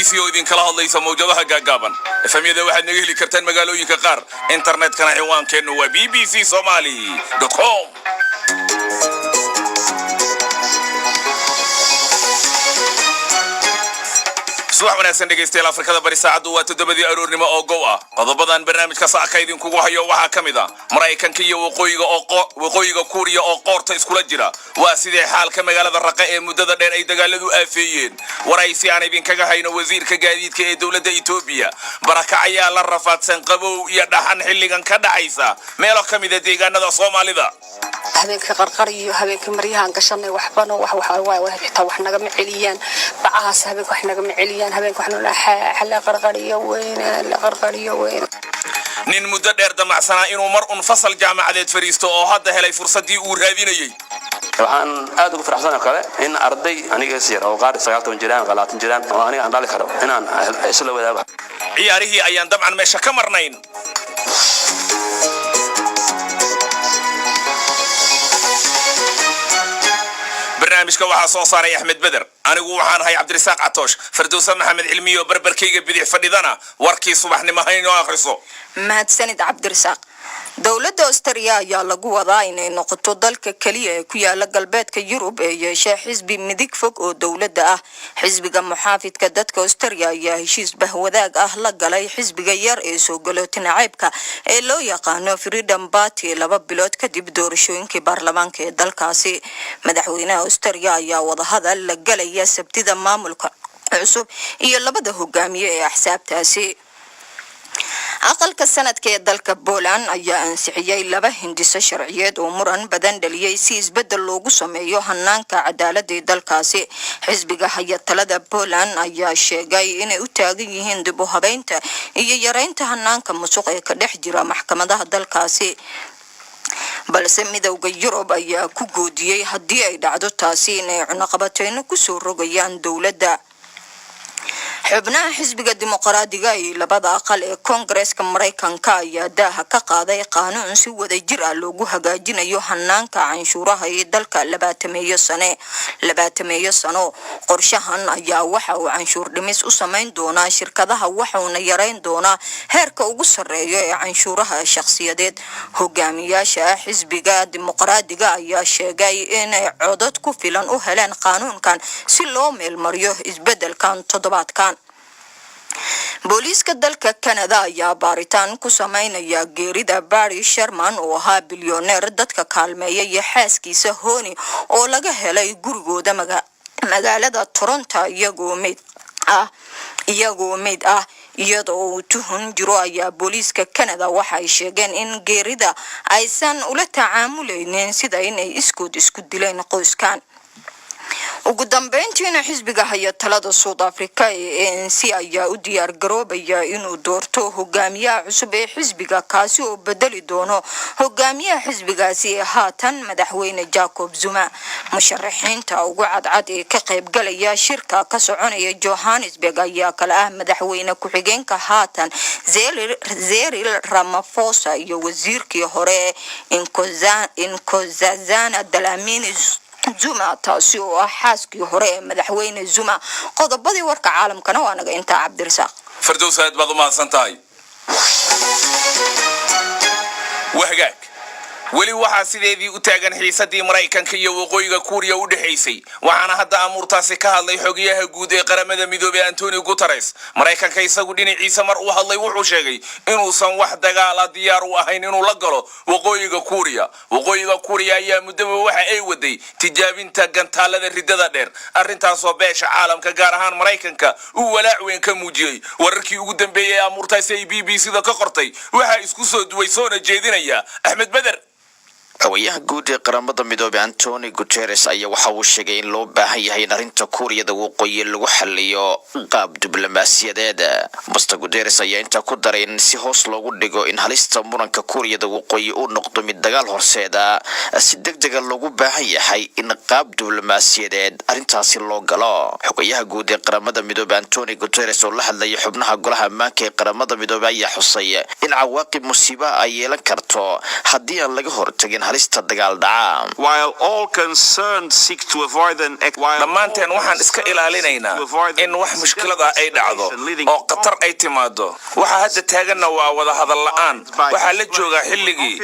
BBC oo idinkala hadlaysa mawjadaha gaagaaban. FM-yada waxaad naga heli kartaan magaalooyinka qaar, internetkana ciwaankeennu waa bbcsomali.com. Subax wanaagsan, dhegaystayaal. Afrikada Bari saacaddu waa 7-dii aroornimo oo gow ah. Qodobadan barnaamijka saaka idinkugu hayo waxaa ka mid ah Maraykanka iyo Waqooyiga Kuuriya oo qoorta iskula jira. Waa sidee xaalka magaalada Raqa ee muddada dheer ay dagaaladu aafeeyeen? Waraysi aan idinkaga hayno wasiirka gaadiidka ee dowladda Etoobiya. Barakacayaa la rafaadsan qabow iyo dhaxan xilligan ka dhacaysa meelo ka mida deegaanada Soomaalida. Habeenkii qarqar iyo habeenkii maryahaan gashanay, waxbana wax xitaa wax nagama celiyaan. Bacahaas habeenka wax nagama celiyaan. Habeenka wax la qarqariyo weyn, la qarqariyo weyn. Nin muddo dheer damacsanaa inuu mar un fasal jaamacadeed fadhiisto oo hadda helay fursaddii uu raadinayey. Waxaan aad ugu faraxsan oo kale in arday aniga is yar oo qaar 19 jiraan, 20 jiraan oo aniga aan dhali karo inaan isla wadaago. Ciyaarihii ayaan dabcan meesha ka marnayn. Barnaamijka waxaa soo saaray Axmed Beder, anigu waxaan ahay Cabdirasaaq Catoosh. Fardowsa Maxamed Cilmiyo barbarkayga bidix fadhidana warkii subaxnimo haynoo akhriso. Mahadsanid, Cabdirasaaq. Dowladda Australia ayaa lagu wadaa inay noqoto dalka keliya ee ku yaala galbeedka Yurub ee yeesha xisbi midig fog oo dowladda ah. Xisbiga muxaafidka dadka Australia ayaa heshiis bahwadaag ah la galay xisbiga yar ee soo galooti naceybka ee loo yaqaano Freedom Party, 2 bilood kadib doorashooyinkii baarlamaanka ee dalkaasi. Madaxweynaha Australia ayaa wadahadal la galaya Sabtida maamulka cusub iyo labada hogaamiye ee axsaabtaasi. Aqalka sanadka ee dalka Poland ayaa ansixiyey laba hindiso sharciyeed oo muran badan dhaliyey si isbeddel loogu sameeyo hanaanka cadaaladda ee dalkaasi. Xisbiga haya talada Poland ayaa sheegay inay u taagan yihiin dib u habeynta iyo yareynta hanaanka musuq ee ka dhex jira maxkamadaha dalkaasi, balse Midowda Yurub ayaa ku goodiyey haddii ay dhacdo taasi inay cunaqabateyno kusoo rogayaan dowladda. Xubnaha xisbiga Dimuqraadiga iyo labada aqal ee Koongareeska Maraykanka ayaa daaha ka qaaday qaanuun si wada jir ah loogu hagaajinayo hanaanka canshuuraha ee dalka 20 sano. Qorshahan ayaa waxa uu canshuur dhimis u samayn doonaa shirkadaha, waxauna yareyn doonaa heerka ugu sarreeya ee canshuuraha shakhsiyadeed. Hogaamiyaasha xisbiga Dimuqraadiga ayaa sheegay inay codad ku filan u heleen qaanuunkan si loo meelmariyo isbedelkan toddobaadkan. Booliiska dalka Canada ayaa baaritaan ku sameynaya geerida Barry Sherman oo ahaa bilyoneer dadka kaalmeeya iyo xaaskiisa Honi oo laga helay gurigooda magaalada Toronto iyagoo meyd ah, iyadoo uu tuhun jiro. Ayaa booliiska Canada waxa ay sheegeen in geerida aysan ula tacaamuleynin sida inay iskood isku dileen qoyskan. Ugu dambeyntiina, xisbiga haya talada South Africa ee ANC ayaa u diyaar garoobaya inuu doorto hogaamiyaha cusub ee xisbiga, kaasi oo bedeli doono hogaamiyaha xisbigaasi ee haatan, madaxweyne Jacob Zuma. Musharaxiinta ugu cadcad ee ka qaybgalaya shirka ka soconaya Johannesburg ayaa kale ah madaxweyne ku-xigeenka haatan Cyril Ramaphosa iyo wasiirkii hore Nkosazana Dlamini Zuma, taasi oo ah xaaskii hore ee madaxweyne Zuma. Qodobadii warka caalamkana waa naga intaa, Cabdirasaaq. Fardows, aad baad u mahadsan tahay. Wahagaag, weli waxaa sideedii u taagan xiisadii Maraykanka iyo Waqooyiga Kuuriya u dhexaysay, waxaana hadda amuurtaasi ka hadlay xogayaha guud ee Qaramada Midoobey, Antonio Guterres. Maraykanka isagu dhinaciisa mar uu hadlay wuxuu sheegay inuusan wax dagaala diyaar u ahayn inuu la galo Waqooyiga Kuuriya. Waqooyiga Kuuriya ayaa muddaba waxa ay waday tijaabinta gantaalada riddada dheer, arrintaasoo beesha caalamka, gaar ahaan Maraykanka, uu walaac weyn ka muujiyey. Wararkii ugu dambeeyey ee amuurtaasi ay BBC da ka qortay waxaa isku soo duway soona jeedinaya Axmed Beder. Xogayaha guud ee Qaramada Midoobey, Antony Guterres, ayaa waxa uu sheegay in loo baahan yahay in arrinta Kuuriyada Waqooyi lagu xaliyo qaab diblomaasiyadeed. Mister Guterres ayaa intaa ku daray in si hoos loogu dhigo in halista muranka Kuuriyada Waqooyi uu noqdo mid dagaal horseeda, si deg dega loogu baahan yahay in qaab diblomaasiyadeed arrintaasi loo galo. Xogayaha guud ee Qaramada Midoobey, Antony Guterres, oo la hadlayay xubnaha Golaha Ammaanka ee Qaramada Midoobey, ayaa xusay in cawaaqib musiibaha ay yeelan karto haddii aan laga hortagin. halista dagaal dhaca. Dhammaanteen waxaan iska ilaalinaynaa in wax mushkilad ah ay dhacdo oo khatar ay timaado. Waxa hadda taaganna waa wadahadal la'aan. Waxaa la joogaa xilligii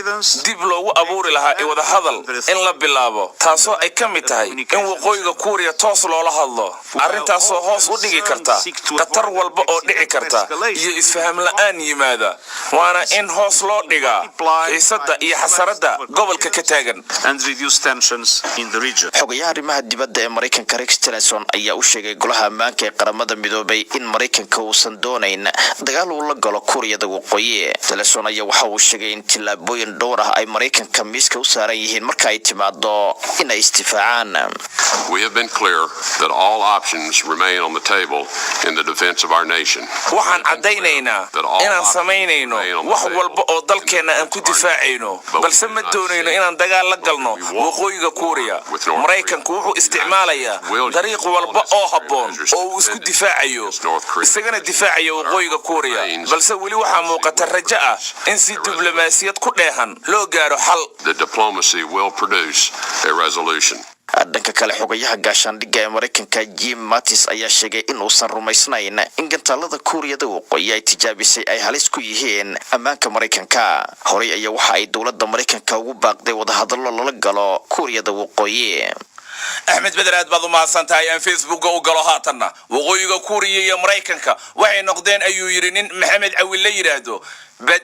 dib loogu abuuri lahaa i wadahadal in la bilaabo, taasoo ay ka mid tahay in Waqooyiga Kuuriya toos loola hadlo, arrintaasoo hoos u dhigi karta khatar walba oo dhici karta iyo isfaham la'aan yimaada. Waana in hoos loo dhigaa xiisadda iyo xasaradda gobolka ka taagan. Xogayaha arrimaha dibadda ee Maraykanka Rex Tillerson ayaa u sheegay Golaha Ammaanka ee Qaramada Midoobay in Maraykanka uusan doonayn dagaal uu la galo Kuuriyada Waqooyi. Tillerson ayaa waxa uu sheegay in tillaabooyin dhowr ah ay Maraykanka miiska u saaran yihiin marka ay timaado in ay isdifaacaan. We have been clear that all options remain on the table in the defense of our nation. Waxaan caddaynaynaa inaan samaynayno wax walba oo dalkeenna aan ku difaacayno, balse ma doonayno inaan dagaal la galno Waqooyiga Kuuriya. Maraykanku wuxuu isticmaalayaa dariiq walba oo habboon oo uu isku difaacayo, isagana difaacaya Waqooyiga Kuuriya, balse weli waxaa muuqata rajo ah in si diblomaasiyad ku dheehan loo gaaro xal. The diplomacy will produce a resolution. Dhanka kale, xogayaha gaashaandhigga ee Maraykanka Jim Mattis ayaa sheegay in uusan rumaysnayn in gantaalada Kuuriyada Waqooyi ay tijaabisay ay halis ku yihiin ammaanka Maraykanka. Horey ayaa waxa ay dowladda Maraykanka ugu baaqday wadahadallo lala galo Kuuriyada Waqooyi. Axmed Beder, aad baad u mahadsan tahay. Aan Facebooka u galo haatanna. Waqooyiga Kuuriya iyo Maraykanka waxay noqdeen, ayuu yidhi nin Maxamed Cawil la yidhaahdo,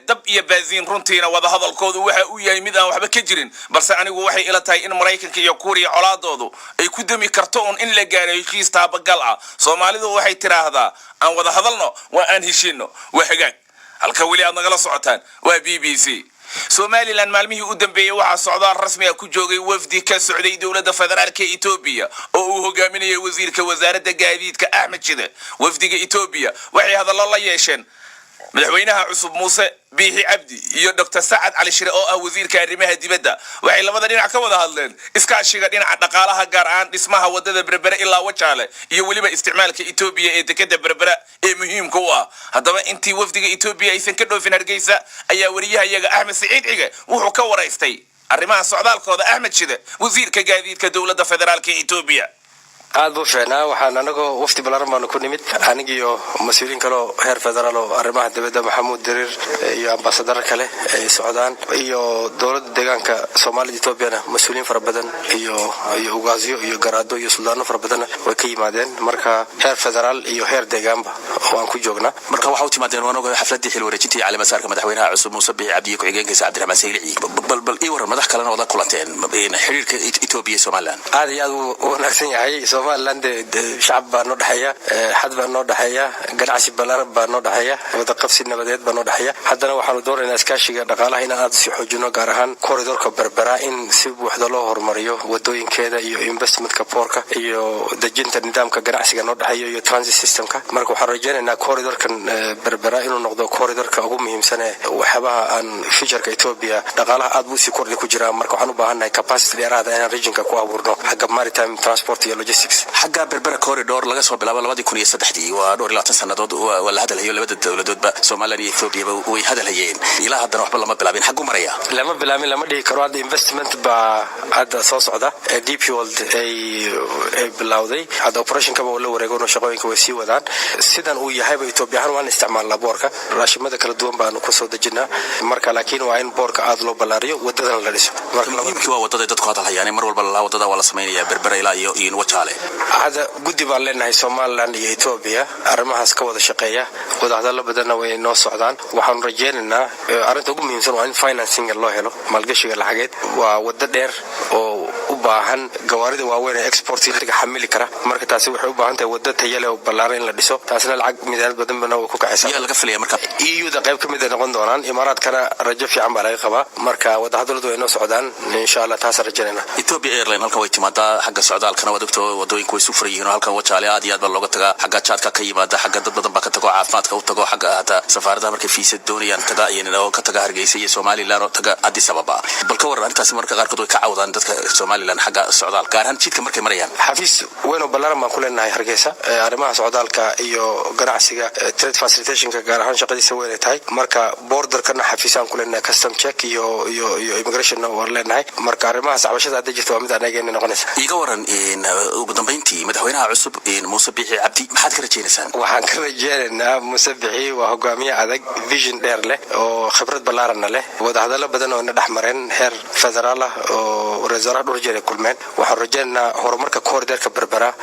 dab iyo baasiin. Runtiina wadahadalkoodu waxa uu yahay mid aan waxba ka jirin, balse anigu waxay ila tahay in Maraykanka iyo Kuuriya colaadoodu ay ku demi karto un in la gaaro heshiis taabagal ah. Soomaalidu waxay tidhaahdaa, "Aan wada hadalno, waa aan heshiino." Waa hagaag. Halka weli aad nagala socotaan waa BBC. Somaliland maalmihii u dambeeyey waxaa socdaal rasmi ah ku joogay wafdi ka socday dowladda federaalka Etoobiya oo uu hogaaminayay wasiirka wasaaradda gaadiidka Axmed Shide. Wafdiga Etoobiya waxay hadallo la yeesheen madaxweynaha cusub Muuse Biixi Cabdi iyo Dr Sacad Cali Shire oo ah wasiirka arrimaha dibadda. Waxay labada dhinac ka wada hadleen iskaashiga dhinaca dhaqaalaha, gaar ahaan dhismaha wadada Berbere ilaa Wajaale iyo weliba isticmaalka Etoobiya ee dekeda Berbera ee muhiimka u ah. Haddaba, intii wafdiga Etoobiya aysan ka dhoofin Hargeysa ayaa wariyahayaga Axmed Siciid Cige wuxuu ka waraystay arrimaha socdaalkooda Axmed Shide, wasiirka gaadiidka dowladda federaalka Etoobiya. Aad buu fiicnaa. Waxaan anagoo wafdi ballaaran baanu ku nimid, anigiyo mas-uuliyiin kaleo heer federaal oo arrimaha dibadda, Maxamuud Diriir iyo ambaasadaro kale ay socdaan, iyo dowladda deegaanka Soomaalida Etoobiyana mas-uuliyiin fara badan iyo ugaasyo iyo garaado iyo suldaano fara badanna way ka yimaadeen. Marka heer federaal iyo heer deegaanba waan ku joognaa. Marka waxaa u timaadeen, waan ogahay, xafladii xil wareejintii caleemasaarka madaxweynaha cusub Muuse Biixi Cabdi iyo ku-xigeenkiisa Cabdiraxmaan Saylici. Bal ii warran, madax kalena wada kulanteen, xiriirka Etoobiya iyo Somaliland. Aad iyo aad u wanaagsan yahay. Somaliland shacab baa noo dhexeeya, xad baa noo dhexeeya, ganacsi ballaaran baa noo dhexeeya, wadaqabsi nabadeed baa noo dhexeeya. Haddana waxaanu doonaynaa iskaashiga dhaqaalaha inaan aad usii xoojino, gaar ahaan corridorka Berbera in si buuxda loo horumariyo, wadooyinkeeda iyo investmentka portka iyo dejinta nidaamka ganacsiga noo dhexeeya iyo transit systemka. Marka waxaan rajaynaynaa corridorkan Berbera inuu noqdo corridorka ugu muhiimsan ee waxyaabaha aan futureka Ethiopia. Dhaqaalaha aad buu usii kordhi ku jiraa. Marka waxaan u baahannahay capacity dheeraada inaan regionka ku abuurno xagga maritime transport iyo logistics. Xagga Berbera Corridor, laga soo bilaabo 2003-dii, waa dhowr iyo labaatan sannadood, waa la hadalhayo. Labada dowladoodba, Somaliland iyo Ethoobiyaba, way hadalhayeen. Ilaa haddana waxba lama bilaabin. Xaggu maraya? Lama bilaabin lama dhihi karo. Hadda investment baa hadda soo socda ee DP World ay bilowday. Hadda operationkaba oo la wareegano, shaqooyinka way sii wadaan. Sidan uu yahayba Etoobiya ahaan waan isticmaalnaa portka, raashimada kala duwan baanu kusoo dejinaa. Marka laakiin waa in portka aad loo ballaariyo, wadadana la dhiso. Muhiimkii waa wadada dadku hadalhayaan mar walba lalaa wadada waa la samaynaya Berbera ilaa iyo Wajaale. Hadda guddi baan leenahay Somaliland iyo Etoobiya arrimahaas ka wada shaqeeya. Wadahadallo badanna way noo socdaan. Waxaanu rajaynaynaa arrinta ugu muhiimsan waa in financinga loo helo, maalgashiga lacageed. Waa waddo dheer oo u baahan gawaarida waaweyn ee exportiga xamili kara. Marka taasi waxay u baahan tahay waddo tayo leh oo ballaaran in la dhiso. Taasna lacag midaanad badan bana way ku kacaysaa. Yaa laga filaya marka? EU-da qayb ka mid ay noqon doonaan, Imaaraadkana rajo fiican baa laga qabaa. Marka wadahadalladu way noo socdaan, insha Allah, taasaan rajaynayna. Ethiopia Airline halkan way timaadaa. Xagga socdaalkana waad ogto, wadooyinku way isu furan yihiin oo halkan Wajaale aad iyo aad baa looga tagaa. Xagga jaadka ka yimaada, xagga dad badan baa ka tago, caafimaadka u tago, xagga hataa safaaradaha markay fiisa doonayaan taga iyo ka taga Hargeysa iyo Somaliland oo taga Addis Ababa. Bal ka warran arrintaasi? Marka qaarkood way ka cawdaan dadka Somaliland. Somaliland xagga socdaal, gaar ahaan jidka markay marayaan? Xafiis weyn oo ballaaran baan ku leenahay Hargeysa, arrimaha socdaalka iyo ganacsiga, trade facilitationka gaar ahaan shaqadiisa weyn ay tahay. Marka borderkana xafiisaan ku leenahay, custom check iyo immigrationna waan leenahay. Marka arrimahaas cabashada hadday jirto, waa mid anageena noqonaysa. Iiga waran ugu dambayntii, madaxweynaha cusub Muuse Biixi Cabdi, maxaad ka rajaynaysaan? Waxaan ka rajeynaynaa, Muuse Bixi waa hogaamiye adag, vision dheer leh oo khibrad ballaaranna leh. Wadahadallo badan oo ina dhex mareen heer federaal ah oo ra-isul wasaaraha dhowr jeer ay kulmeen. Waxaanu rajaynaynaa horumarka corridorka Berbera,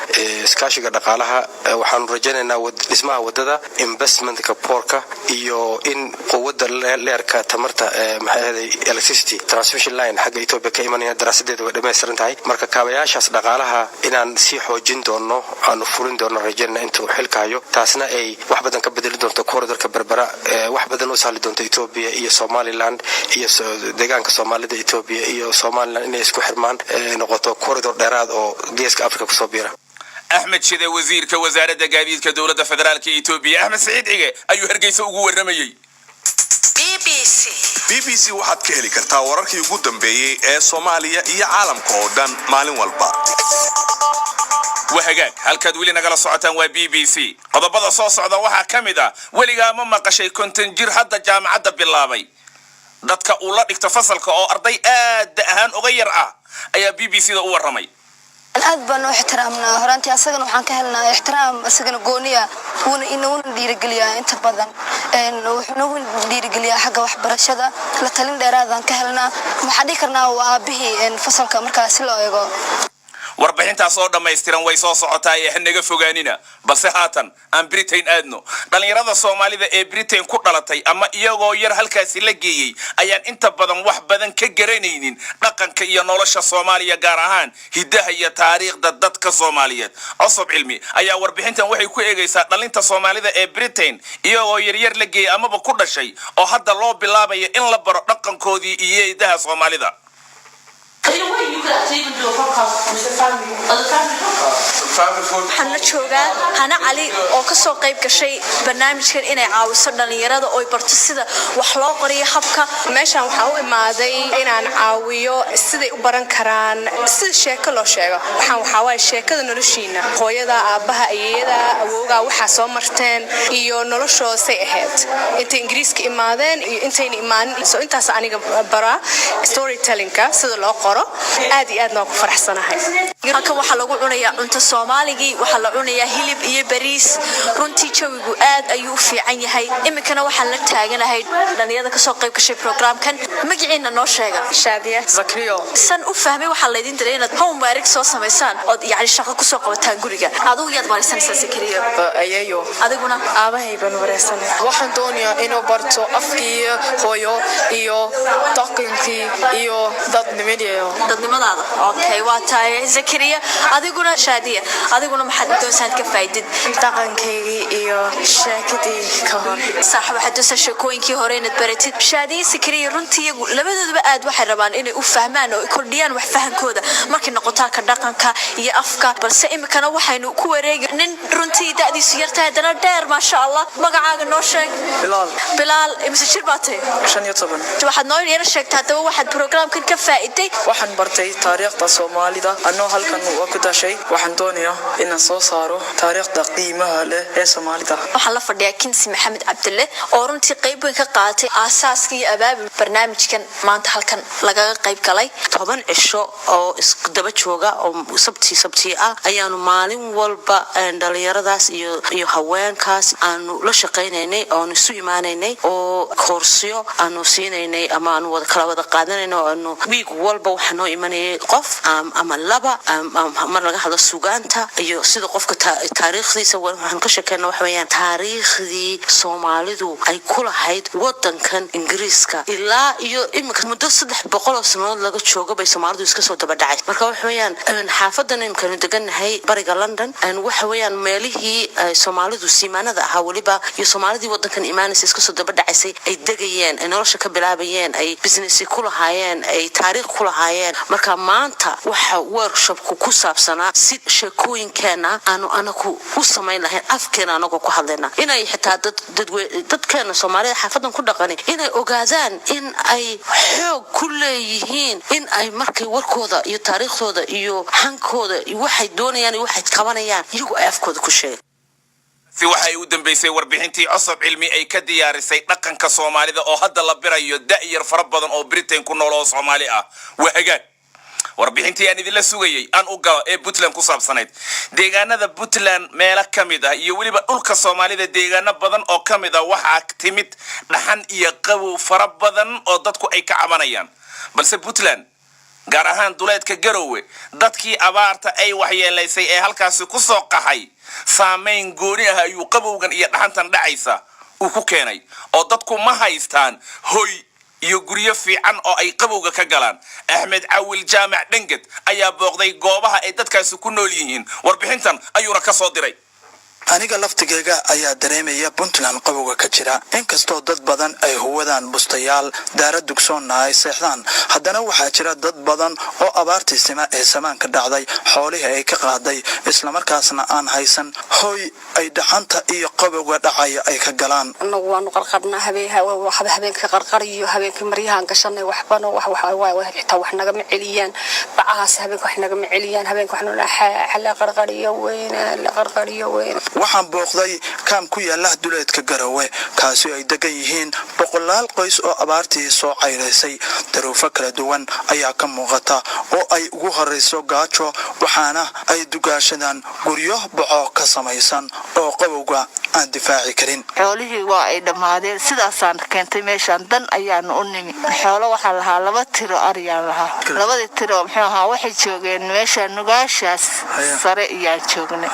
iskaashiga dhaqaalaha. Waxaanu rajaynaynaa dhismaha wadada, investmentka portka iyo in quwadda leerka tamarta, maxay ahaday, electricity transmission line xagga Ethiopia ka imanaya, daraasadeeda way dhammaystiran tahay. Marka kaabayaashaas dhaqaalaha inaan sii xoojin doono, aanu fulin doono rajaynana intuu xilka hayo, taasna ay wax badan ka bedeli doonto corridorka Berbera, wax badan u sahli doonto Ethiopia iyo Somaliland iyo deegaanka Soomaalida Ethiopia iyo Somaliland inay isku xirmaan, noqoto corridor dheeraad oo Geeska Africa kusoo biira. Axmed Shide, wasiirka wasaaradda gaadiidka dowladda federaalka Etoobiya, Axmed Saciid Cige ayuu Hargeysa ugu warramayey. BBC waxaad ka heli kartaa wararkii ugu dambeeyey ee Soomaaliya iyo caalamka oo dhan maalin walba. Waa hagaag, halkaad weli nagala socotaan waa BBC. Qodobada soo socda waxaa ka mid ah: weligaa ma maqashay 50 jir hadda jaamacadda bilaabay? Dadka uu la dhigto fasalka oo arday aad ahaan uga yar ah ayaa BBC da u warramay. Aad baan u ixtiraamnaa horaantii, asagana waxaan ka helnaa ixtiraam asagana gooniya, wuuna inaguna dhiirigeliyaa inta badan, wuxuu nagu dhiirigeliyaa xagga waxbarashada. La talin dheeraadaan ka helnaa. Waxaan dhihi karnaa waa aabihii fasalka markaa si loo eego. Warbixintaas oo dhammaystiran way soo socotaa ee hanaga fogaanina, balse haatan aan Britain aadno. Dhallinyarada Soomaalida ee Britain ku dhalatay ama iyagoo yar halkaasi la geeyey ayaan inta badan wax badan ka garanaynin dhaqanka iyo nolosha Soomaaliya, gaar ahaan hiddaha iyo taariikhda dadka Soomaaliyeed. Cosob Cilmi ayaa warbixintan waxay ku eegaysaa dhalinta Soomaalida ee Britain iyagoo yaryar la geeyey amaba ku dhashay oo hadda loo bilaabayo in la baro dhaqankoodii iyo hiddaha Soomaalida. In a way, you could actually even do a podcast with the family, as a family podcast. Waxaan la joogaa Hana Cali oo kasoo qayb gashay barnaamijkan inay caawiso dhalinyarada oo ay barto sida wax loo qoriyo habka. Meeshaan waxaan u imaaday inaan caawiyo siday u baran karaan sida sheeko loo sheego. Waxaan waxaa waaye sheekada noloshiina, hooyada, aabbaha, ayeeyada, awoogaa, waxaa soo marteen iyo noloshooda say ahayd intay Ingiriiska imaadeen iyo intayna imaanin. So intaas aniga baraa storytellingka sida loo qoro. Aad iyo aad noo ku faraxsanahay. Halkan waxaa lagu cunayaa cunto Soomaaligii, waxaa la cunayaa hilib iyo bariis. Runtii jawigu aad ayuu u fiican yahay. Iminkana waxaan la taaganahay dhalinyarada kasoo qayb gashay programkan. Magaciina noo sheega. Shaadiya Zakriyo. San u fahmay, waxaa laydin diray inaad homework soo samaysaan ood yacni shaqo kusoo qabataan guriga. Adigu yaad wareysanaysaa, Zakriyo? Ayeeyo. Adiguna? Aabahay baan wareysanay. Waxaan doonayaa inuu barto afkii hooyo iyo dhaqankii iyo dadnimadii. Dadnimadaada, okay, waa tahay Zakariya. Adiguna Shaadiya, adiguna maxaad doonaysaa ka faaidid? Dhaqankaygii iyo sheekadii ka hor. Sax, waxaad doonaysaa sheekooyinkii hore inaad baratid. Shaadiya, Zakariya, runtii iyagu labadooduba aad waxay rabaan inay u fahmaan oo kordhiyaan wax fahankooda markay noqotaa ka dhaqanka iyo afka. Balse iminkana waxaynu ku wareegi nin runtii da'diisu yartahay haddana dheer, maasha Allah. Magacaaga noo sheeg. Bilaal. Bilaal, imise jir baa tahay? 15. Waxaad noo yara sheegtaa haddaba waxaad programkan ka faa'iday. Waxaan bartay taariikhda Soomaalida anoo halkan waa ku dashay. Waxaan doonayaa inaan soo saaro taariikhda qiimaha leh ee Soomaalida. Waxaan la fadhiyaa Kinsi Maxamed Cabdille oo runtii qayb weyn ka qaadatay aasaaska iyo abaabul barnaamijkan maanta halkan lagaga qayb galay. 10 cisho oo isdaba jooga oo Sabti Sabti ah ayaanu maalin walba dhalinyaradaas iyo haweenkaas aanu la shaqaynaynay oonu isu imaanaynay oo koorsiyo aanu siinaynay ama aanu wada kala wada qaadanayno. Oo aanu wiig walba waxaa noo imanayay qof ama laba mar laga hadlo sugaanta iyo sida qofka taariikhdiisa. Waxaan ka sheekeyna waxa weeyaan taariikhdii Soomaalidu ay ku lahayd wadankan Ingiriiska ilaa iyo iminka, muddo 300 oo sanadood laga joogo bay Soomaalidu iska soo daba dhacay. Marka waxa weeyaan xaafadan imikanu degannahay, bariga London, waxa weeyaan meelihii ay Soomaalidu siimaanada ahaa weliba iyo Soomaalidii wadankan imaanaysa iska soo daba dhacaysay ay degayeen, ay nolosha ka bilaabayeen, ay business ku lahaayeen, ay taariikh ku lahaayeen. Marka Marka maanta waxa workshopku ku saabsanaa si sheekooyinkeena aanu anagu u samayn lahayn afkeena anagoo ku hadlayna, inay xitaa dadkeena Soomaalida xaafadan ku dhaqani inay ogaadaan in ay xoog ku leeyihiin, in ay markay warkooda iyo taariikhdooda iyo hankooda iyo waxay doonayaan iyo waxay qabanayaan iyagu ay afkooda ku sheegay. Si waxay u dambeysay warbixintii Cosob Cilmi ay ka diyaarisay dhaqanka Soomaalida oo hadda la birayo da'yar fara badan oo Britain ku nool oo Soomaali ah. Waa hagaag, warbixintii aan idinla sugayey aan u galo ee Puntland ku saabsanayd. Deegaanada Puntland meelo ka mid ah iyo weliba dhulka Soomaalida deegaano badan oo ka mid ah waxaa timid dhaxan iyo qabow fara badan oo dadku ay ka cabanayaan. Balse Puntland, gaar ahaan duleedka Garowe, dadkii abaarta ay waxyeelaysay ee halkaasi ku soo qaxay, saamayn gooni ah ayuu qabowgan iyo dhaxantan dhacaysa uu ku keenay, oo dadku ma haystaan hoy iyo guryo fiican oo ay qabowga ka galaan. Axmed Cawil Jaamac Dhenged ayaa booqday goobaha ay dadkaasi ku nool yihiin, warbixintan ayuuna ka soo diray. Aniga laftigayga ayaa dareemaya Puntland qabowga ka jira. Inkastoo dad badan ay huwadaan bustayaal, daara dugsoonna ay seexdaan, haddana waxaa jira dad badan oo abaartii sima ee samaanka dhacday xoolihii ay ka qaaday, islamarkaasna aan haysan hoy ay dhaxanta iyo qabowga dhacaya ay ka galaan. Annagu waanu qarqarnaa habeenkii, qarqar iyo habeenkii maryahaan gashanay waxbana wax wax xitaa wax nagama celiyaan. Bacahaas habeenka wax nagama celiyaan. Habeenka wax la qarqariyo weyna, la qarqariyo weyna. Waxaan booqday kaam ku yaala duleedka Garowe, kaasi ay degan yihiin boqolaal qoys oo abaartii soo cayraysay. Daruufo kala duwan ayaa ka muuqata oo ay ugu horrayso gaajo, waxaana ay dugaashadaan guryo boco ka samaysan oo qabowga aan difaaci karin. Xoolihii waa ay dhammaadeen, sidaasaan keentay meeshaan. Dan ayaanu u nimi. Xoolo waxaa lahaa laba tiro, ariyaan lahaa labadii tiro. Muxuu ahaa, waxay joogeen meesha nugaashaas sare iyaan joognay,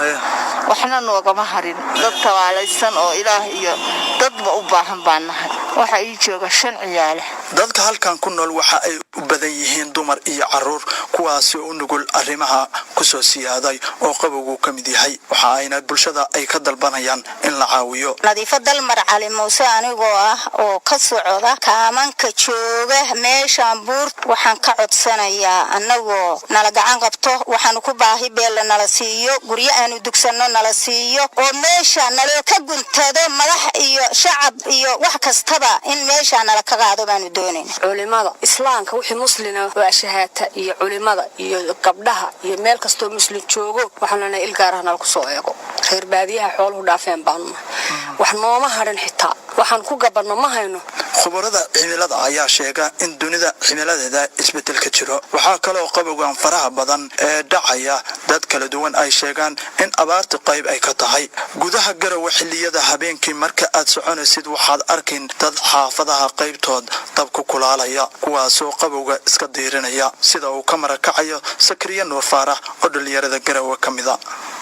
waxna noogama harin. Dad tabaalaysan oo Ilaah iyo dadba u baahan baan nahay. Waxaa ii jooga shan ciyaale. Dadka halkan ku nool waxa ay u badan yihiin dumar iyo caruur, kuwaasi oo u nugul arrimaha kusoo siyaaday oo qabowgu ka mid yahay. Waxa ayna bulshada ay ka dalbanayaan in la caawiyo. Nadiifo Dalmar Cali Muuse anigoo ah oo ka socda kaamanka jooga meeshaan buur, waxaan ka codsanayaa annagoo nala gacan qabto. Waxaanu ku baahi beella nala siiyo, guryo aanu dugsanno nala siiyo, oo meesha naloo ka guntado, madax iyo shacab iyo wax kastaba in meesha nala ka qaado baanu doonayna. Culimada Islaamka, wixii muslina waa shahaata, iyo culimada iyo gabdhaha iyo meel kastoo muslim joogo, waxaan leenahay il gaaraha nala kusoo eego. Reer baadiyaha xooluhu dhaafeen baanu nahay, wax nooma hadhin, xitaa waxaan ku gabanno ma hayno. Khubarada cimilada ayaa sheega in dunida cimiladeeda isbeddel ka jiro. Waxaa kaloo qabowgan faraha badan ee dhacaya dad kala duwan ay sheegaan in abaarta qayb ay ka tahay. Gudaha Garowe xilliyada habeenkii marka aad soconaysid, waxaad arkin dad xaafadaha qaybtood dab ku kulaalaya, kuwaasoo qabowga iska diirinaya, sida uu ka marakacayo Sakriya Nuur Faarax oo dhalinyarada Garowe ka mida.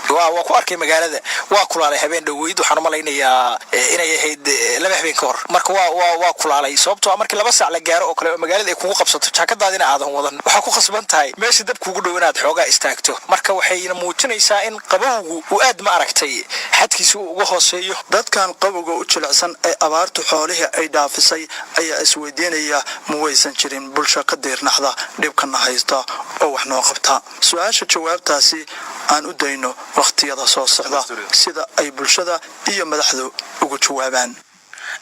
Waa ku arkay magaalada, waa kulaalay habeen dhoweyd. Waxaan umalaynayaa inay ahayd 2 habeen ka hor. Marka waa kulaalay, sababtoo ah markii 2 saac la gaaro oo kale oo magaalada ay kugu qabsato, jaakadaadina aadan wadan, waxaa ku khasban tahay meesha dab kuugu dhow inaad xoogaa istaagto. Marka waxayna muujinaysaa in qabowgu uu aad, ma aragtay, xadkiisa uu uga hooseeyo. Dadkan qabowga u jilicsan ee abaartu xoolihii ay dhaafisay ayaa isweydiinaya: ma waysan jirin bulsho ka diirnaxda dhibkana haysta oo wax noo qabta? Su-aasha jawaabtaasi aan u dayno wakhtiyada soo socda sida ay bulshada iyo madaxdu ugu jawaabaan.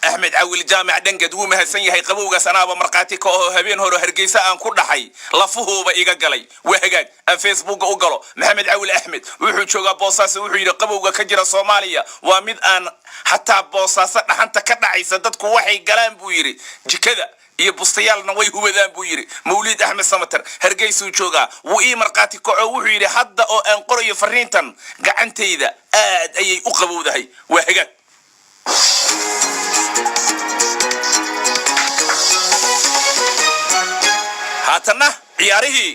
Axmed Cawil Jaamac Dhangad wuu mahadsan yahay. Qabowgaas anaaba markhaati ka aho, habeen hore Hargeysa aan ku dhaxay, lafuhuuba iga galay. Waa hagaag, aan Facebooka u galo. Maxamed Cawil Axmed wuxuu joogaa Boosaaso. Wuxuu yidhi: qabowga ka jira Soomaaliya waa mid aan xataa Boosaaso dhaxanta ka dhacaysa dadku waxay galaan, buu yidhi, jikada iyo bustayaalna way hubadaan, buu yidhi. Mawliid Axmed Samater Hargeysuu joogaa, wuu ii markhaati kaco. Wuxuu yidhi: hadda oo aan qorayo fariintan gacantayda aad ayay u qabowdahay. Waa hagaag. Haatanna ciyaarihii.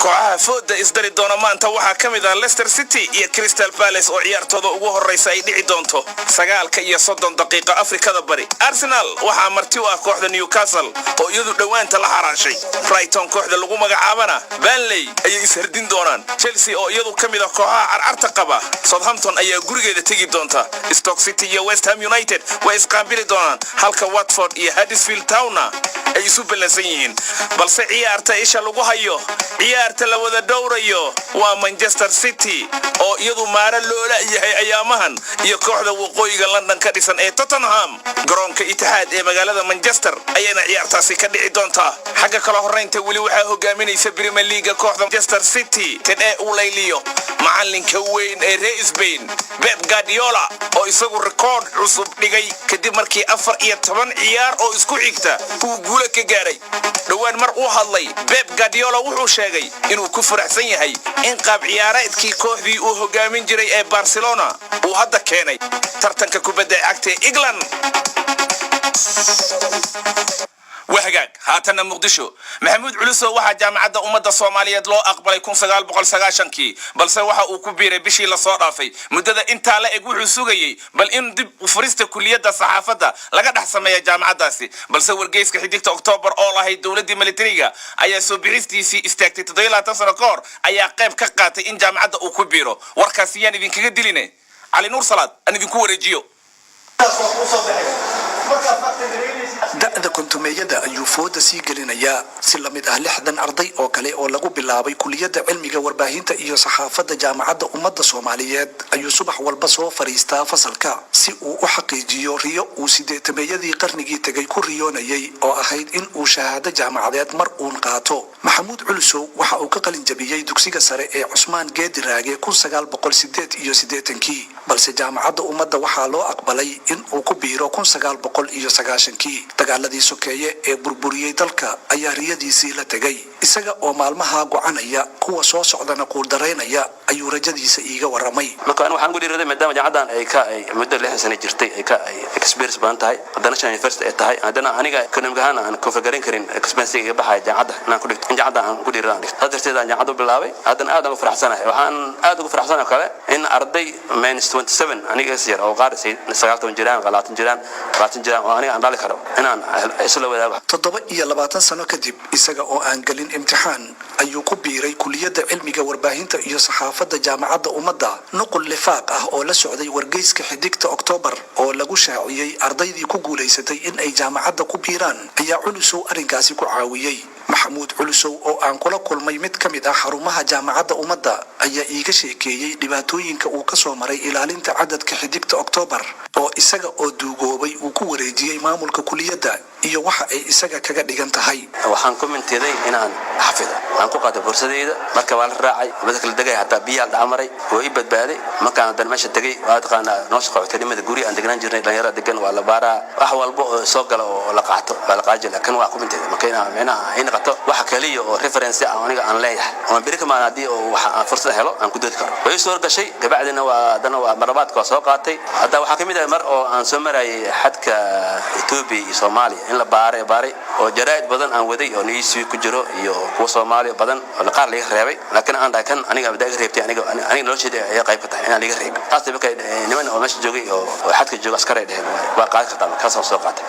Kooxaha Kooxaha fooda isdari doona maanta waxaa ka mid ah Leicester City iyo Crystal Palace oo ciyaartooda ugu horraysa ay dhici doonto 9:30 Afrikada Bari. Arsenal waxaa marti u ah kooxda Newcastle oo iyadu dhowaanta la xaraashay. Brighton kooxda lagu magacaabana Burnley ayay ishardin doonaan. Chelsea oo iyadu ka mid ah kooxaha carcarta qaba Southampton ayaa gurigeeda tegi doonta. Stoke City iyo West Ham United way isqaabili doonaan, halka Watford iyo Huddersfield Towna ay isu ballansan yihiin. Balse ciyaarta isha lagu hayo, ciyaarta la wada dhowrayo, waa Manchester City oo iyadu maaro loola yahay ayaamahan iyo kooxda waqooyiga London ka dhisan ee Tottenham. Garoonka Itixaad ee magaalada Manchester ayayna ciyaartaasi ka dhici doontaa. Xagga kala horraynta weli waxaa hogaaminaysa Premier League kooxda Manchester City, tan ee uu layliyo macalinka weyn ee reer Spain Pep Guardiola, oo isagu rikoodh cusub dhigay kadib markii 14 ciyaar oo isku xigta uu guulo ka gaaray. Dhowaan mar uu hadlay Pep Guardiola wuxuu sheegay inuu ku faraxsan yahay in qaab ciyaareedkii kooxdii uu hogaamin jiray ee Barcelona uu hadda keenay tartanka kubadda cagta ee England. Wahagaag, haatanna Muqdisho. Maxamuud Culusow waxaa Jaamacadda Ummadda Soomaaliyeed loo aqbalay 1990-kii, balse waxa uu ku biiray bishii lasoo dhaafay. Muddada intaa la eg wuxuu sugayey bal in dib u furista kuliyadda saxaafadda laga dhex sameeya jaamacaddaasi. Balse wargeyska Xidigta Oktoobar oo lahayd dowladdii militariga ayaa soo bixistiisii istaagtay 27 sano ka hor ayaa qayb ka qaatay in jaamacadda uu ku biiro. Warkaasi yaan idinkaga diline, Cali Nuur Salaad aan idinku wareejiyo. Da'da kontumeeyada ayuu fooda sii gelinayaa, si la mid ah 60 arday oo kale oo lagu bilaabay kuliyadda cilmiga warbaahinta iyo saxaafadda Jaamacadda Ummadda Soomaaliyeed ayuu subax walba soo fadhiistaa fasalka si uu u xaqiijiyo riyo uu sideetameeyadii qarnigii tegay ku riyoonayay oo ahayd in uu shahaado jaamacadeed mar uun qaato. Maxamuud Culusow waxa uu ka qalin jabiyey dugsiga sare ee Cusmaan Geedi Raage 1988-kii, balse Jaamacadda Ummadda waxaa loo aqbalay in uu ku biiro 1990-kii. Dagaaladii sokeeye ee burburiyey dalka ayaa riyadiisii la tegay. Isaga oo maalmaha gocanaya, kuwa soo socdana quuldaraynaya, ayuu rajadiisa iiga waramay. Marka aniga waxaan ugu dhiiraday maadaama jaamacadan ay ka ay muddo 60 sano jirtay, ay ka ay experience badan tahay, haddana national university ay tahay, haddana aniga economic ahaan aan cover garan karin expense iga baxaya jaamacadda inaan ku dhigto, in jaamacadda aan ku dhiirada aan dhigto. Saas darteed aan jaamacadda u bilaabay. Haddana aad aan ugu faraxsanahay. Waxaan aad ugu faraxsanahay kale in arday minus 27 aniga is yar oo qaar 19 jiraan, 20 jiraan, 20 jiraan oo aniga aan dhali karo inaan isla wadaago. 27 sano kadib, isaga oo aan gelin imtixaan ayuu ku biiray kuliyadda cilmiga warbaahinta iyo saxaafadda Jaamacadda Ummadda. Nuqul lifaaq ah oo la socday wargeyska Xidigta Oktoobar oo lagu shaaciyey ardaydii ku guulaysatay in ay jaamacadda ku biiraan ayaa Culusow arrinkaasi ku caawiyey. Maxamuud Culusow oo aan kula kulmay mid ka mid ah xarumaha Jaamacadda Ummadda ayaa iiga sheekeeyey dhibaatooyinka uu kasoo maray ilaalinta cadadka Xidigta Oktoobar oo isaga oo duugoobay uu ku wareejiyey maamulka kuliyadda iyo waxa ay isaga kaga dhigan tahay. Waxaan ku mintiday inaan xafido. Waxaan ku qaatay borsadayda. Marka waa la raacay wadada kala degay, hataa biyaha la dhacmaray, waa ii badbaaday. Markaan haddana meesha tegay, waa taqaanaa nolosha qaxootinimada, guri aan degnaan jirnay, dhalinyarada degan waa la baaraa. Wax walba oo soo gala oo la qaato waa la qaadan jiray. Kan waa ku mintiday marka inaan micnaha ay noqoto waxa kaliya oo reference ah aniga aan leeyahay oo beri kamaan haddii oo waxa aan fursad helo aan ku doodi karo. Way ii suura gashay. Gabacdina waa haddana waa marlabaadka waa soo qaatay. Hadda waxaa kamid ah mar oo aan soo marayay xadka Ethiopia iyo Soomaaliya in la baaray baaray oo jaraa'id badan aan waday oo newsweek ku jiro iyo kuwa Soomaaliya badan oo qaar laga reebay, laakiin aan dhahay kan aniga abdaa iga reebtay, aniga nolosheeda ayaa qayb ka tahay inaan laga reebin. Taas marka niman oo meesha joogay oo xadka jooga askar ay dheheen waa qaadan kartaa, markaasaan soo qaatay.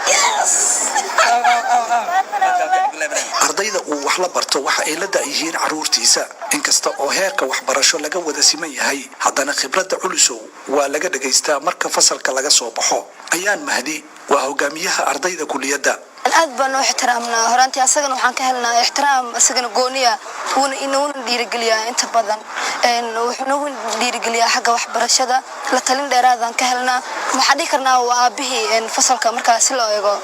Ardayda uu wax la barto waxa ay la da'yihiin carruurtiisa. Inkasta oo heerka waxbarasho laga wada siman yahay, haddana khibradda Culusow waa laga dhagaystaa marka fasalka laga soo baxo. Ayaan Mahdi waa hogaamiyaha ardayda kuliyadda. Aad baan u ixtiraamnaa horaantii, asagana waxaan ka helnaa ixtiraam asagana gooniya, wuuna inaguna dhiirigeliyaa inta badan. Wuxuu nagu dhiirigeliyaa xagga waxbarashada, la talin dheeraadaan ka helnaa. Waxaan dhihi karnaa waa aabihii fasalka markaa si loo eego.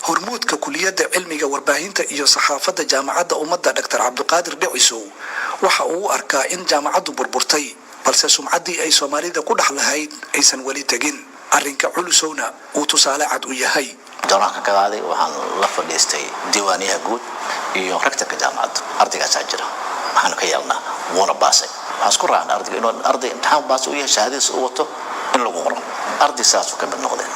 Hormuudka kuliyadda cilmiga warbaahinta iyo saxaafadda Jaamacadda Ummadda, Dr Cabdiqaadir Dhicisow, waxa uu u arkaa in jaamacaddu burburtay, balse sumcaddii ay Soomaalida ku dhex lahayd aysan weli tegin, arrinka Culusowna uu tusaale cad u yahay. Jaamacadka ka qaaday, waxaan la fadhiistay diiwaaniyaha guud iyo rectorka jaamacadda. Ardaygaasaa jira, maxaanu ka yeelnaa? Wuuna baasay. Waxaan isku raacnay ardayga inuu arday imtixaan baasay u yahay, shahaadadiisa u wato, in lagu qoro. Arday saasuu ka mid noqdeen.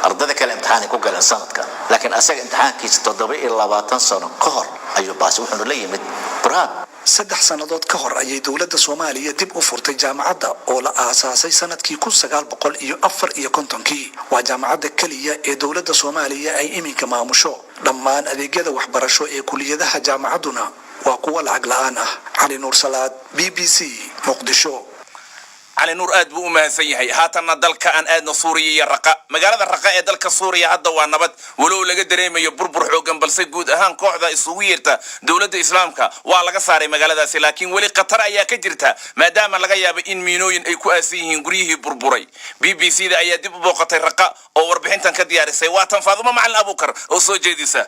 Ardada kale imtixaanay ku galeen sanadkan, laakiin asaga imtixaankiisa 27 sano ka hor ayuu baasay, wuxuuna la yimid burhaan. 3 sannadood ka hor ayay dowladda Soomaaliya dib u furtay jaamacadda oo la aasaasay sanadkii 1954-kii. Waa jaamacadda keliya ee dowladda Soomaaliya ay iminka maamusho. Dhammaan adeegyada waxbarasho ee kuliyadaha jaamacadduna waa kuwo lacag la'aan ah. Cali Nuur Salaad, BBC, Muqdisho. Cali Nuur aad buu u mahadsan yahay. Haatanna dalka aan aadno, Suuriya iyo Raqa. Magaalada Raqa ee dalka Suuriya hadda waa nabad, walow laga dareemayo burbur xoogan, balse guud ahaan kooxda isugu yeerta Dowladda Islaamka waa laga saaray magaaladaasi, laakiin weli khatar ayaa ka jirta, maadaama laga yaabo in miinooyin ay ku aasan yihiin guryihii burburay. BBC da ayaa dib u booqatay Raqa oo warbixintan ka diyaarisay. Waa tan Faadumo Macalin Abuukar oo soo jeedisa.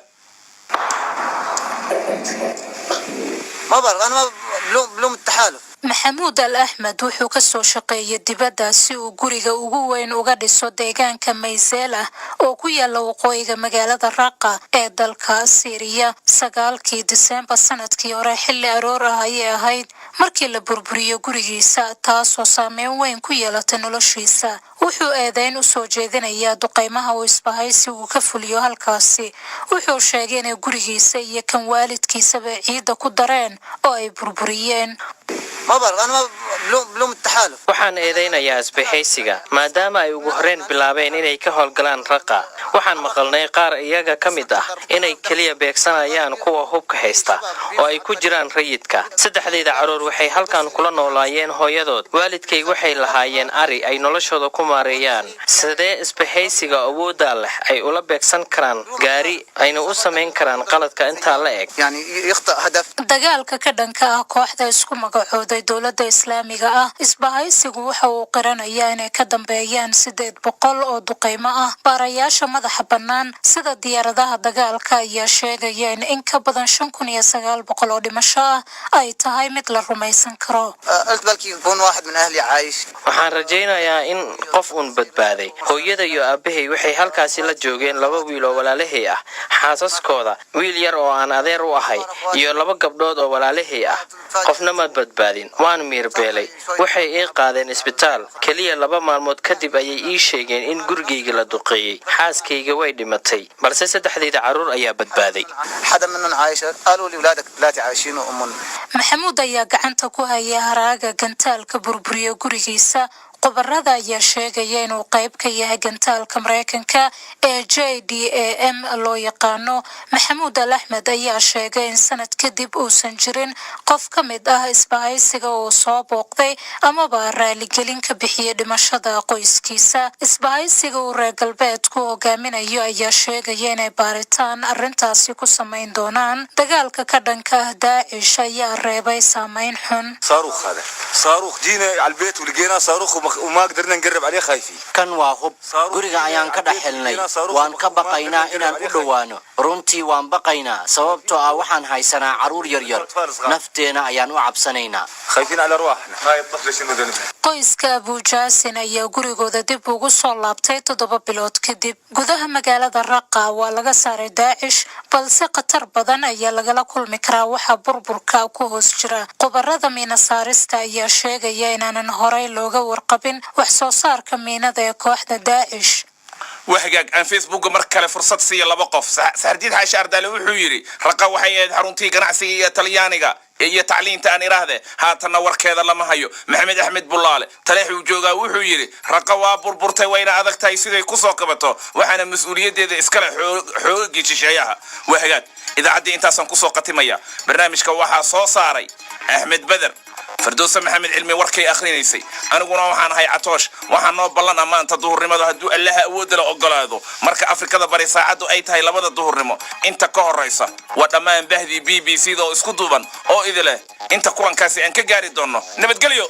ما بعرف انا، ما بلوم بلوم التحالف. Maxamuud Al Axmed wuxuu ka soo shaqeeyay dibadda si uu guriga ugu weyn uga dhiso deegaanka Mayselah oo ku yaala waqooyiga magaalada Raqa ee dalka Siiriya. 9-kii Diseembar sanadkii hore, xilli aroor ah ayay ahayd markii la burburiyo gurigiisa, taasoo saameyn weyn ku yeelatay noloshiisa. Wuxuu eedeyn u soo jeedinayaa duqeymaha uu isbahaysigu ka fuliyo halkaasi. Wuxuu sheegay inay gurigiisa iyo kan waalidkiisaba ciidda ku dareen oo ay burburiyeen. ما بعرف انا، ما بلوم بلوم التحالف. Waxaan eedaynayaa isbahaysiga, maadaama ay ugu horreyn bilaabeen inay ka howlgalaan Raqa. Waxaan maqalnay qaar iyaga ka mid ah inay keliya beegsanayaan kuwa hubka haysta oo ay ku jiraan rayidka. Saddexdayda caruur waxay halkan kula noolaayeen hooyadood. Waalidkay waxay lahaayeen ari ay noloshooda ku maareeyaan. Sidee isbahaysiga awoodda leh ay ula beegsan karaan gaari, ayna u samayn karaan qaladka intaa la eg? يعني يخطئ هدف. Dagaalka ka dhanka ah kooxda isku magacooday Dowladda Islaamiga ah, isbahaysigu waxa uu qiranayaa inay ka dambeeyaan 800 oo duqeymo ah. Baarayaasha madaxa bannaan sida diyaaradaha dagaalka ayaa sheegaya in in ka badan 5900 oo dhimasho ah ay tahay mid la rumaysan karo. قلت بلكي يكون واحد من اهلي عايش. Waxaan rajaynayaa in qof uun badbaaday. Hooyada iyo aabbahay waxay halkaasi la joogeen laba wiil oo walaalahay ah, xaasaskooda, wiil yar oo aan adeer u ahay iyo laba gabdhood oo walaalahay ah. Qofna ma badbaadin. Waan miirbeelay. Waxay ii qaadeen isbitaal. Keliya 2 maalmood kadib ayay ii sheegeen in gurigayga la duqeeyey. Xaaskayga way dhimatay, balse saddexdayda carruur ayaa badbaaday. حدا منهم عايش، قالوا لي اولادك ثلاثه عايشين وامهم. Maxamuud ayaa gacanta ku haya haraaga gantaalka burburiya gurigiisa. Khubarada ayaa sheegaya inuu qayb ka yahay gantaalka Mareykanka ee JDAM loo yaqaano. Maxamuud Al Axmed ayaa sheegay in sanad kadib uusan jirin qof ka mid ah isbahaysiga uu soo booqday amaba raaligelin ka bixiyay dhimashada qoyskiisa. Isbahaysiga uu reer galbeedku hogaaminayo ayaa sheegaya inay baaritaan arrintaasi ku samayn doonaan. Dagaalka ka dhanka ah Daacish ayaa reebay saameyn xun. صاروخ، هذا صاروخ. جينا على البيت ولقينا صاروخ وما قدرنا نقرب عليه، خايفين. Kan waa hub. Guriga ayaan ka dhex helnay. Waan ka baqaynaa inaan u dhowaano. Runtii waan baqaynaa, sababtoo ah waxaan haysanaa carruur yaryar. Nafteena ayaan u cabsanaynaa. خايفين على ارواحنا. هاي الطفله شنو ذنبها؟ Qoyska Abujaasin ayaa gurigooda dib ugu soo laabtay 7 bilood kadib. Gudaha magaalada Raqa waa laga saaray Daacish, balse khatar badan ayaa lagala kulmi karaa waxaa burburka ku hoos jira. Khubarada miina saarista ayaa sheegaya inaanan horey looga warqabin wax soo saarka miinada ee kooxda Daacish. Waa hagaag, aan Facebooka mar kale fursad siiya laba qof. Saxardiid Xaashi Ardaale wuxuu yidhi: "Raqa waxay ahayd xaruntii ganacsiga iyo Talyaaniga iyo tacliinta aan iraahde, haatanna warkeeda lama hayo." Maxamed Axmed Bulaale Taleexuu joogaa, wuxuu yidhi: "Raqa waa burburtay, wayna adag tahay siday kusoo kabato, waxaana mas-uuliyaddeeda iskale xoogagii shisheeyaha." Waa hagaag, idaacaddii intaasaan kusoo qatimaya. Barnaamijka waxaa soo saaray Axmed Beder, Fardowse Maxamed Cilmi warkay akhrinaysay, aniguna waxaan ahay Catoosh. Waxaa noo ballan maanta duhurnimada, hadduu Allaha awoodda la ogolaado, marka Afrikada Bari saacaddu ay tahay 2-da duhurnimo. Inta ka horraysa, waa dhammaan bahdii BBC da oo isku duuban oo idi leh, inta kulankaasi aan ka gaari doonno, nabadgelyo.